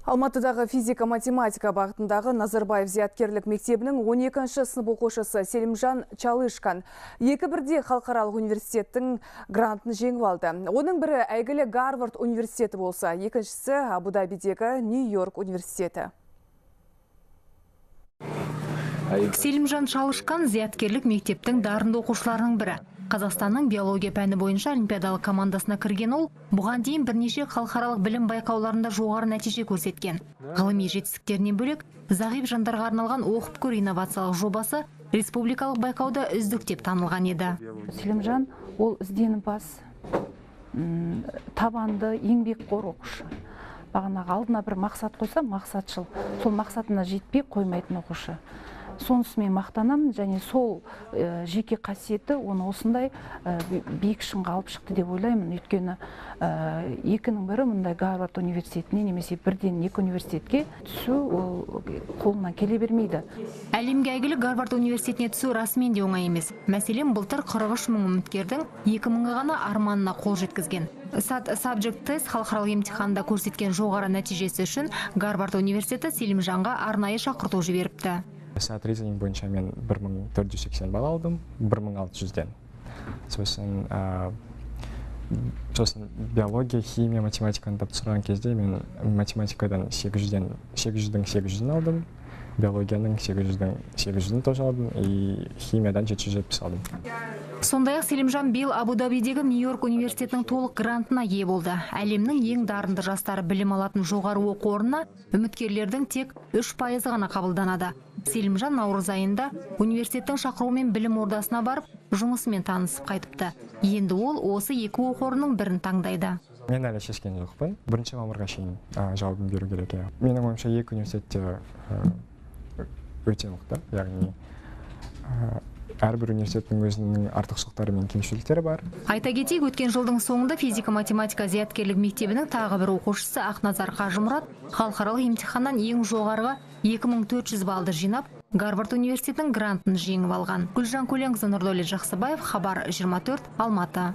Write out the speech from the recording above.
Алматыдағы физика-математика бағытындағы Назарбаев зияткерлік мектебінің 12-ші сынып оқушысы Селимжан Чалышкан екі бірдей халықаралық университеттің грантын жеңіп алды. Оның бірі әйгілі Гарвард университеті болса, екіншісі Абу-Дабидегі Нью-Йорк университеті. Селимжан Чалышкан зияткерлік мектептің дарынды оқушыларының бірі. Қазақстанның биология пәні бойынша олимпиадалық командасына кірген ол, бұған дейін бірнеше халықаралық білім байқауларында жоғары нәтиже көрсеткен. Ғылыми жетістіктерінен бөлек, зағип жандарға арналған оқып көр инновациялық жобасы республикалық байқауда үздік деп танылған еді. Селимжан ол ізденімпаз, табанды, еңбекқор оқушы. Бағанағы алдына бір мақсат қойса, мақсатшыл. Сол мақсатына жетпей қоймайтын оқушы. Сонысымен мақтанамын және сол жеке қасиеті оны осындай биік шыңға алып шықты деп ойлаймын. Өйткені екінің бірі мұндай Гарвард университетіне немесе бірден екі университетке түсу ол қолынан келе бермейді. Әлемге әйгілі Гарвард университетіне түсу расымен де оңай емес. Мәселен, былтыр 43 мың үміткердің 2 мыңы ғана арманына қол жеткізген. SAT Subject Test халықаралық емтиханда көрсеткен жоғары нәтижесі үшін Гарвард университеті Селимжанға арнайы шақырту жіберіпті. SAT Reasoning бойынша мен 1480 балл алдым, 1600-ден. Сосын биология, химия, математиканы тапсырған кезде мен математикадан 800-дің 800-ін алдым, биологияның 800-дің 800-ін тоже алдым, и химиядан 770 алдым. Сондай-ақ Селимжан биыл Абу-Дабидегі Нью-Йорк университетінің толық грантына ие болды. Әлемнің ең дарынды жастары білім алатын жоғары оқу орнына үміткерлердің тек 3% ғана қабылданады. Селимжан наурыз айында университеттің шақыруымен білім ордасына барып, жұмысымен танысып қайтыпты. Енді ол осы екі оқу орнының бірін таңдайды. Мен әлі шешкен жоқпын. 1 мамырға шейін жауабын беру керек. Менің ойымша, екі университетте өте мықты, яғни әрбір университеттің өзінің артықшылықтары мен кемшіліктері бар. Айта кетейік, өткен жылдың соңында физика-математика зияткерлік мектебінің тағы бір оқушысы Ақназар Қажымұрат халықаралық емтиханнан ең жоғарғы 2400 баллды жинап, Гарвард университетінің грантын жеңіп алған. Гүлжан Көленқызы, Нұрдәулет Жақсыбаев, Хабар 24, Алматы.